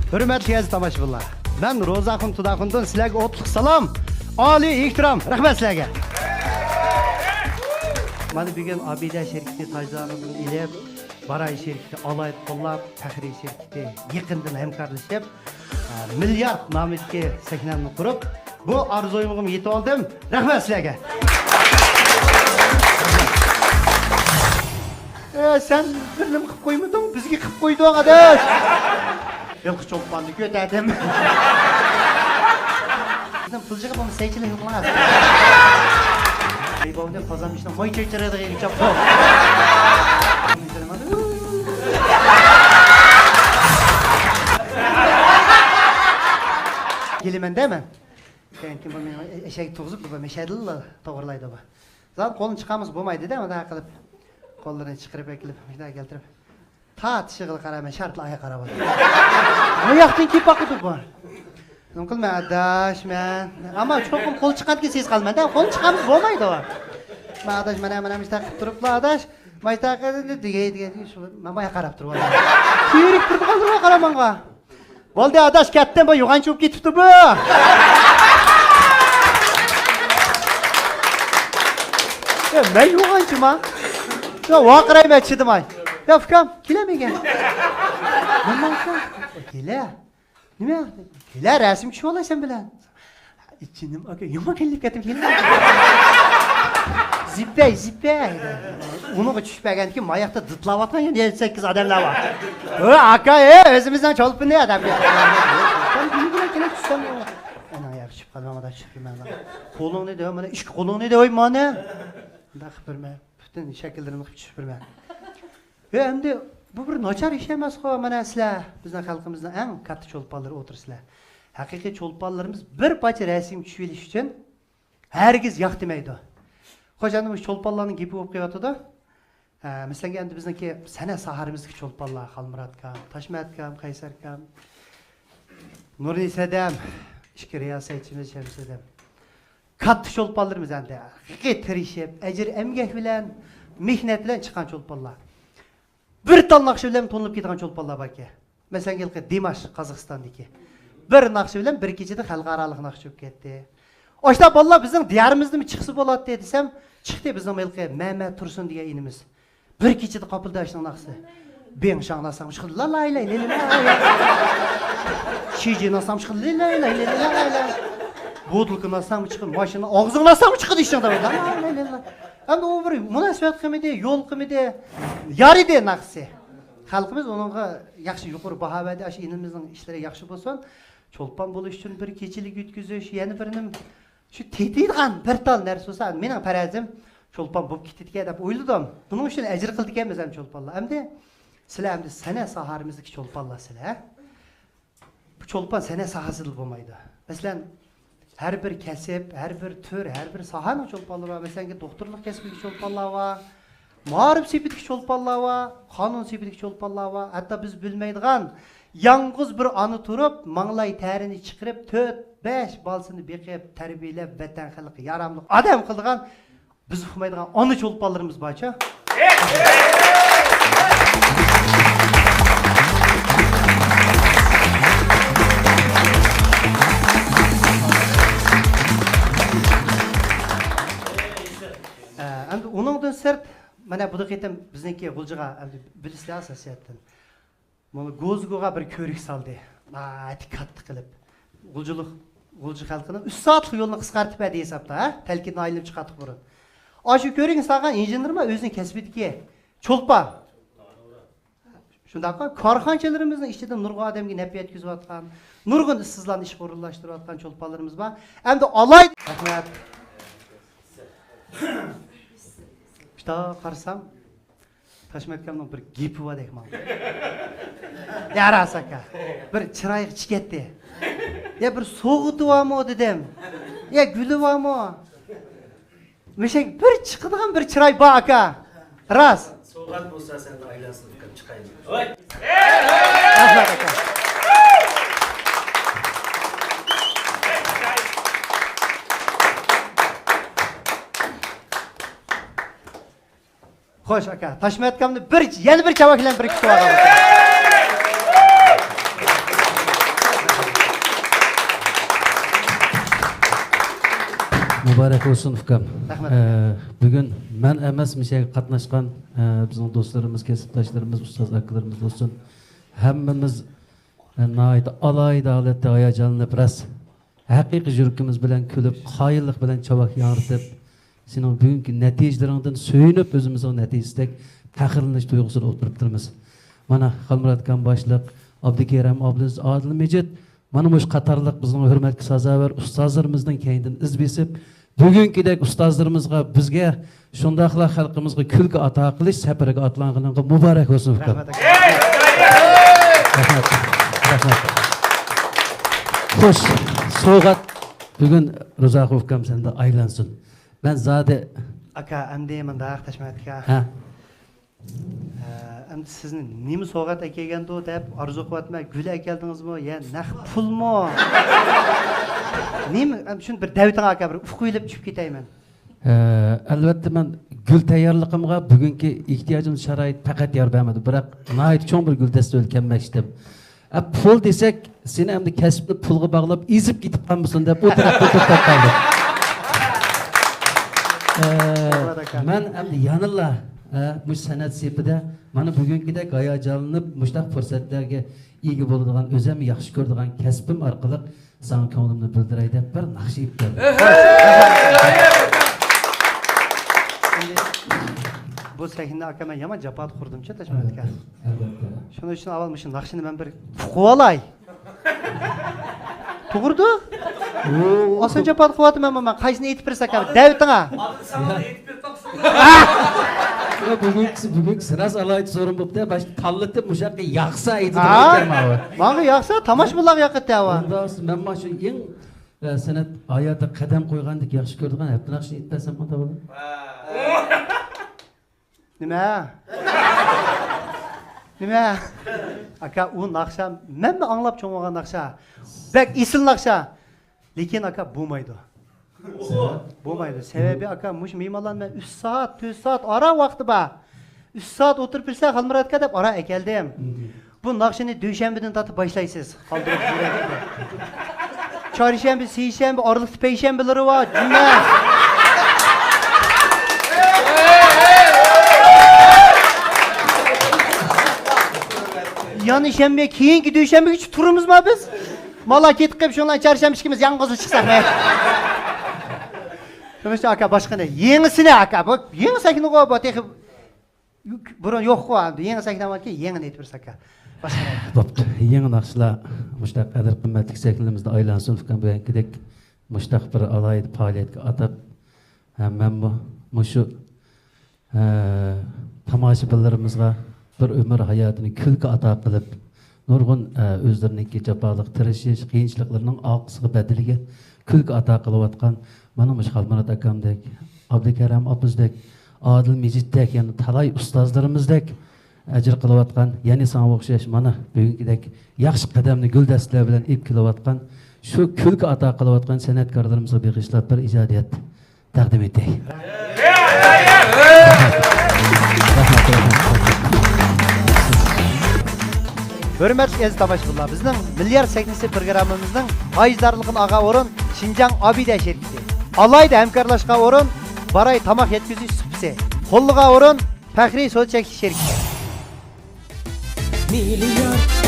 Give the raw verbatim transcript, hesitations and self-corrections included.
ھۆرمەتلىك ئەزىز تاماشىبىنلار، مەن روزاخۇن تۇداخۇندىن سىلەرگە ئوتلۇق سالام، ئالىي ئېھتىرام، رەھمەت سىلەرگە. مانا بۈگۈن ئابىدە شىركىتى تاجدارلىقىدىن ئېلىپ، باراي شىركىتى ئالاھىدە قوللاپ، پەخرىي شىركىتى يېقىندىن ھەمكارلىشىپ، ئە، مىليارد نامىدىكى سەھنەمنى قۇرۇپ، بۇ ئارزۇيۇمغىمۇ يېتىۋالدىم. رەھمەت سىلەرگە. ئە، سەن بىر نېمە قىلىپ قويمىدىڭ، بىزگە قىلىپ قويدۇڭ، ئاداش. ھېلىقى چولپاننى كۆتەردىم. بىزنىڭ پۇل جىقى بولمىسا سەيچىلىك قىلىڭ. ئەي، بولدى، قازانمىشنىڭ ماي چېچىرىدىغان چاپتۇ. كېلىمەن دە مەن. كېيىن كىم بۇ مېنىڭ ئېشەك تۇغۇزۇپ، بۇ مەشەدىلا توغرىلايدۇ بۇ. زادى قولنى چىقارمىسا بولمايدۇ-دە، مۇنداق قىلىپ. قوللىرىنى چىقىرىپ ئەكېلىپ، مۇنداق كەلتۈرۈپ. تارتىشىغىلا قارايمەن، شارتلا ئاياغ قاراپ ئولتۇرۇپ. ئاياقتىن كېلىپ باقىدۇ بۇ. نېمە قىلىمەن ئاداش مەن؟ ئەمما چوقۇم قول چىققاندىكىن سېزىپ قالىمەن-دە، قولنى چىقارمىسا بولمايدۇ. مەن ئاداش، مانا، مانا مۇشۇنداق قىلىپ تۇرۇپلا ئاداش. مايتاقى دېگەي، دېگەي، شۇ، مەن بايا قاراپ تۇرۇۋالدىم. تىرىك تۇرۇپ قالدىم قارامانغا. بولدى ئاداش، كەتتىم، بۇ يوغانچى بولۇپ كېتىپتۇ بۇ. يا، مەن يوغانچىما؟ يا، ۋارقىرايمەن چىدىماي. يا، ئۇكام، كېلە مېگە. نېمە ئۇكام؟ كېلە. نېمە؟ كېلە، رەسىم چۈشۈپ ئالاي سەن بىلەن. جېنىم ئاكا، يامان قىينىلىپ كەتتىم، كېلىڭ. زىپەي، زىپەي. ئۇنىڭغا چۈشۈپ بەرگەندىكىن ماياقتا دىتلاۋاتقان يەنە يەتتە سەككىز ئادەملەر بار. ھە، ئاكا، ھە، ئۆزىمىزنىڭ چولپىنى دەپ. مەن بۇنى بىلەن كېلىپ چۈشسەم، ئانا ياخشى چۈشۈپ قالدىم، ئانا چۈشۈپ قالدىم. قولۇڭنى دەۋە، مانا ئىككى قولۇڭنى دەۋە، مانا. مۇنداق قىلىپ بېرىمەن، پۈتۈن شەكىللىرىمنى قىلىپ چۈشۈپ بېرىمەن. ھە، ئەمدى بۇ بىر ناچار ئىش ئەمەسقۇ، مانا سىلەر بىزنىڭ خەلقىمىزنىڭ ئەڭ كاتتا چولپانلىرى ئولتۇرسىلەر. ھەقىقىي چولپانلىرىمىز بىر پارچە رەسىم چۈشۈۋېلىش ئۈچۈن ھەرگىز ياق دېمەيدۇ. خوش، ئەمدى مۇشۇ چولپانلارنىڭ گېپى بولۇپ قېلىۋاتىدۇ. ھە، مەسىلەنگە، ئەمدى بىزنىڭكى سەنئەت ساھەمىزدىكى چولپانلار، خالمۇرات ئاكام، تاشمەت ئاكام، قەيسەر ئاكام، نۇرنىسا ھەدەم، ئىچكى رىياسەتچىمىز شەمسىدەم. كاتتا چولپانلىرىمىز ئەمدى ھەقىقىي تىرىشىپ، ئەجىر ئەمگەك بىلەن، مېھنەت بىلەن چىققان چولپانلار. بىر تال ناخشا بىلەن تونۇلۇپ كېتىدىغان چولپانلار باركەن. مەسىلەن، ھېلىقى دىماش، قازاقىستاندىكى. بىر ناخشا بىلەن بىر كېچىدە خەلقئارالىق ناخشا بولۇپ كەتتى. ئاشۇنداق بالىلار بىزنىڭ دىيارىمىزدىمۇ چىقسا بولاتتى دېسەم، چىقتى بىزنىڭ ھېلىقى مەمەت تۇرسۇن دېگەن ئىنىمىز. بىر كېچىدە قاپلىدى ئاشۇنىڭ ناخشىسى. بىڭ شاڭ ناساڭ چىقىدۇ، لا لاي لاي لېلى لاي لاي. شىجى ناساڭ چىقىدۇ، لېلى لاي لاي لېلى لاي لاي. بوتۇلكا ناساڭ چىقىدۇ، ماشىنا ئاغزىڭ ناساڭ چىقىدۇ ئىشىڭ دەپ. لا لاي لاي لېلى لاي. ئەمدى ئۇ بىر مۇناسىۋەت قىلمىدى، يول قىلمىدى. يارىدى ناخشىسى. خەلقىمىز ئۇنىڭغا ياخشى يۇقىرى باھا بەردى. ئاشۇ ئىنىمىزنىڭ ئىشلىرى ياخشى بولسۇن. چولپان بولۇش ئۈچۈن بىر كېچىلىك يۆتكىزىش، يەنە بىر نېمە، شۇ تېتىيدىغان بىر تال نەرسە بولسا، مېنىڭ پەرەزىم چولپان بولۇپ كېتىدىكەن دەپ ئويلىدىم. بۇنىڭ ئۈچۈن ئەجىر قىلىدىكەنمىز ھەم چولپانلار. ئەمدى سىلەر ئەمدى سەنئەت ساھەمىزدىكى چولپانلار سىلەر. بۇ چولپان سەنئەت ساھەسىدىلا بولمايدۇ. مەسىلەن، ھەر بىر كەسىپ، ھەر بىر تۈر، ھەر بىر ساھەنىڭ چولپانلىرى بار. مەسىلەن، دوختۇرلۇق كەسپىدىكى چولپانلار بار، مائارىپ سېپىدىكى چولپانلار بار، قانۇن سېپىدىكى چولپانلار بار. ھەتتا بىز بىلمەيدىغان يالغۇز بىر ئانا تۇرۇپ، ماڭلاي تەرىنى چىقىرىپ، تۆت، بەش بالىسىنى بېقىپ، تەربىيەلەپ، ۋەتەن خەلققە ياراملىق ئادەم قىلىدىغان بىز ئۇقمايدىغان ئانا چولپانلىرىمىز بارچۇ؟ ئە، ئەمدى ئۇنىڭدىن سىرت، مانا بۇ قېتىم بىزنىڭكى غۇلجىغا ئەمدى بىلىسىلەر ئاساسىيەتتىن. مانا گوزگوغا بىر كۆۋرۈك سالدى. ناھايىتى كاتتا قىلىپ. غۇلجىلىق، غۇلجا خەلقىنىڭ ئۈچ سائەتلىك يولىنى قىسقارتىپ بەردى ھېسابتا، ھە؟ تەلكىندىن ئايلىنىپ چىقاتتۇق بۇرۇن. ئاشۇ كۆۋرۈكنى سالغان ئىنژېنېرمۇ ئۆزىنىڭ كەسپىدىكى چولپان. شۇنداققۇ، كارخانىچىلىرىمىزنىڭ ئىچىدە نۇرغۇن ئادەمگە نەپ يەتكۈزۈۋاتقان، نۇرغۇن ئىشسىزلارنى ئىشقا ئورۇنلاشتۇرۇۋاتقان چولپانلىرىمىز بار. ئەمدى ئالاي. رەھمەت. شۇنداق قارىسام، تاشمەت ئاكامنىڭ بىر گېپى باردەك ماڭا. يا راست ئاكا، بىر چىرايغا چىكەتتى. يا بىر سوغىتى بارمۇ دېدىم. يا گۈلى بارمۇ؟ مۇشۇ بىر چىقىدىغان بىر چىراي بار ئاكا. راست. سوغات بولسا سەن ئايلانسۇن ئۇكام، چىقايلى. ۋاي. رەھمەت ئاكا. خوش ئاكا، تاشمەت ئاكامنى بىر، يەنە بىر چاۋاك بىلەن بىر كۈتۈۋالغان. مۇبارەك بولسۇن ئۇكام. رەھمەت. ئە، بۈگۈن مەن ئەمەس، مۇشۇ يەرگە قاتناشقان، ئە، بىزنىڭ دوستلىرىمىز، كەسىپداشلىرىمىز، ئۇستاز ئاكىلىرىمىز بولسۇن، ھەممىمىز، ئە، ناھايىتى ئالاھىدە ھالەتتە ھاياجانلىنىپ، راست ھەقىقىي يۈرىكىمىز بىلەن كۈلۈپ، قايىللىق بىلەن چاۋاك ياڭرىتىپ، سېنىڭ بۈگۈنكى نەتىجىلىرىڭدىن سۆيۈنۈپ، ئۆزىمىزنىڭ نەتىجىسىدەك پەخىرلىنىش تۇيغۇسىدا ئولتۇرۇپتۇرمىز. مانا، خالمۇرات ئاكام باشلىق، ئابدۇكېرىم، ئابلىز، ئادىل مىجىت، مانا مۇشۇ قاتارلىق بىزنىڭ ھۆرمەتكە سازاۋەر ئۇستازلىرىمىزنىڭ كەينىدىن ئىز بېسىپ، بۈگۈنكىدەك ئۇستازلىرىمىزغا، بىزگە، شۇنداقلا خەلقىمىزغا كۈلكە ئاتا قىلىش سەپىرىگە ئاتلانغىنىڭغا مۇبارەك بولسۇن، ئۇكام. رەھمەت، ئاكا. رەھمەت. رەھمەت. خوش، سوۋغات بۈگۈن رۇزاخۇن ئۇكام سەندە ئايلانسۇن. مەن زادى ئاكا، ئەمدى مۇنداق، تاشمەت ئاكا. ھە. ئە، ئەمدى سىزنى نېمە سوۋغات ئەكەلگەندۇ دەپ ئارزۇ قىلىۋاتىمەن. گۈل ئەكەلدىڭىزمۇ يا نەق پۇلمۇ؟ نېمە؟ ئەمدى شۇنى بىر دەۋېتىڭ ئاكا، بىر ئۇفقۇيلىپ چۈشۈپ كېتەي مەن. ئە، ئەلۋەتتە، مەن گۈل تەييارلىقىمغا بۈگۈنكى ئېھتىياجىمنىڭ شارائىتى پەقەت يار بەرمىدى، بىراق ناھايىتى چوڭ بىر گۈلدەستە بىلەن كەلمەكچىدىم. ئە، پۇل دېسەك، سېنى ئەمدى كەسىپنى پۇلغا باغلاپ ئېزىپ كېتىپ قالمىسۇن دەپ ئۇ تەرەپتە توختاپ قالدىم. ئە، مەن ئەمدى يەنىلا، ئە، مۇشۇ سەنئەت سېپىدە مانا بۈگۈنكىدەك ھاياجانلىنىپ، مۇشۇنداق پۇرسەتلەرگە ئىگە بولىدىغان، ئۆزۈم ياخشى كۆرىدىغان كەسپىم ئارقىلىق ساڭا كۆڭلۈمنى بىلدۈرەي دەپ بىر ناخشا ئېيتىپ كەلدىم. ئەمدى بۇ سەھنىدە ئاكا مەن يامان جاپادا قۇردۇمچۇ، تاشمەت ئاكا. ئەلۋەتتە. شۇنىڭ ئۈچۈن ئاۋۋال مۇشۇ ناخشىنى مەن بىر ئۇقۇۋالاي. توغرىدۇ؟ ئاسان جاپادا قىلىۋاتىمەن، مانا قايسىنى ئېيتىپ بېرىسەك، دەۋېتىڭا. يا، بۈگۈنكىسى، بۈگۈنكىسى راست ئالاھىدە سورۇن بوپتۇ. باشتا تاللىتىپ مۇشۇ ياقسا ئېيتىدىغان ئىكەن ماۋۇ. ماڭا ياقسا، تاماشىبىنلارغا ياقىدۇ ئەۋا. ئۇنداق مەن مانا شۇ ئەڭ، ئە، سەنئەت ھاياتىغا قەدەم قويغاندەك ياخشى كۆرىدىغان ھەپتە ناخشىنى ئېيتىپ بەرسەم ماڭا بولىدۇ. نېمە؟ نېمە؟ ئاكا، ئۇ ناخشا، مەنمۇ ئاڭلاپ چوڭ بولغان ناخشا. بەك ئېسىل ناخشا. لېكىن، ئاكا، بولمايدۇ. بولمايدۇ. سەۋەبى، ئاكا، مۇشۇ مېھمانلارنى مەن ئۈچ سائەت، تۆت سائەت ئارا ۋاقتى بار. ئۈچ سائەت ئولتۇرۇپ بېرىسەن، خالمۇرات ئاكا دەپ ئارا ئەكەلدىم. بۇ ناخشىنى دۈشەنبىدىن تارتىپ باشلايسىز. قالدۇرۇپ يۈرەكتە. چارشەنبە، سېيىشەنبە، ئارىلىقتا پەيشەنبىلىرى بار، جۈمە. يەنە شەنبە، كېيىنكى دۈشەنبىگىچە تۇرىمىزما بىز؟ مالا كېتىپ قېلىپ، شۇنىڭ چارشەنبە ئىككىمىز يالغۇزلا چىقساق، ھە؟ شۇنىڭ ئۈچۈن ئاكا، باشقىنى، يېڭىسىنى ئاكا، بۇ يېڭى سەھنىغۇ، بۇ تېخى بۇرۇن يوققۇ، يېڭى سەھنە باركى، يېڭىنى ئېيتىپ بېرىسەن ئاكا. باشقىنى. بوپتۇ. يېڭى ناخشىلار مۇشۇنداق قەدىر قىممەتلىك سەھنىمىزدە ئايلانسۇن، ئۇكام، بۈگۈنكىدەك مۇشۇنداق بىر ئالاھىدە پائالىيەتكە ئاتاپ، ھە، مەنمۇ مۇشۇ، ھە، تاماشىبىنلىرىمىزغا بىر ئۆمۈر ھاياتىنى كۈلكە ئاتا قىلىپ، نۇرغۇن، ئە، ئۆزلىرىنىڭكى جاپالىق تىرىشىش، قىيىنچىلىقلىرىنىڭ ئارقىسىغا بەدىلىگە كۈلكە ئاتا قىلىۋاتقان، مانا مۇشۇ خالمۇرات ئاكامدەك، ئابدۇكېرىم ئابلىزدەك، ئادىل مىجىتتەك، يەنە تالاي ئۇستازلىرىمىزدەك ئەجىر قىلىۋاتقان، يەنە ساڭا ئوخشاش مانا بۈگۈنكىدەك ياخشى قەدەمنى گۈلدەستىلەر بىلەن ئېلىپ كېلىۋاتقان، شۇ كۈلكە ئاتا قىلىۋاتقان سەنئەتكارلىرىمىزغا بېغىشلاپ بىر ئىجادىيەت تەقدىم ئېتەي. ھۆرمەتلىك ئەزىز تاماشىبىنلار، بىزنىڭ مىليارد سەھنىسى پروگراممىمىزنىڭ ھايىجلارلىقىنى ئالغان ئورۇن شىنجاڭ ئابىدە شىركىتى. ئالاھىدە ھەمكارلاشقان ئورۇن باراي تاماق يەتكۈزۈش سۇپىسى. قوللىغان ئورۇن پەخرىي سودا چەكلىك شىركىتى. مىليارد